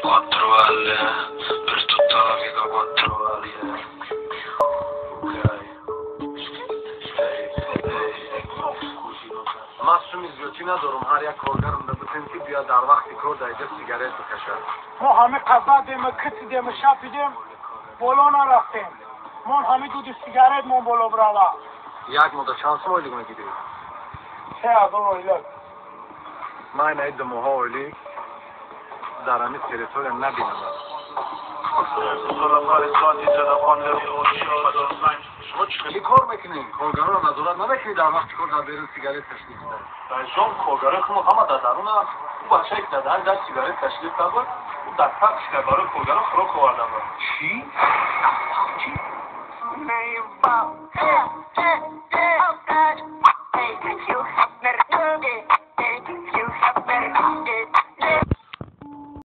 Quattro L, per tutta la vita quattro L. Ok. Ehi, ehi, cucino. Ман суми зиёдӣ надорам, ҳар як коргарам да битем, ки биё дар вақти кор дар иҷа сигарет бикашад. Мо ҳами қазадем, китидем, шапидем, боло нарафтем. Мон ҳами дуди сигарет мон боло брава. Як моҳда чанд сум ойлик мегирӣ? 3000 ойлик. Ман инаи 2 моҳа ойлик дар ҳамин территория набинам. Шумо чӣ хеле кор мекунед? Коргароро назорат намекунед, дар вақти кор дар берун сигарет кашида? Раисҷон, коргарои хумо ҳама дар дарунанд. Ӯ бачае, ки дар дар сигарет кашида буд, ӯ дар тапчика барои коргаро хӯрок оварда буд. Чӣ?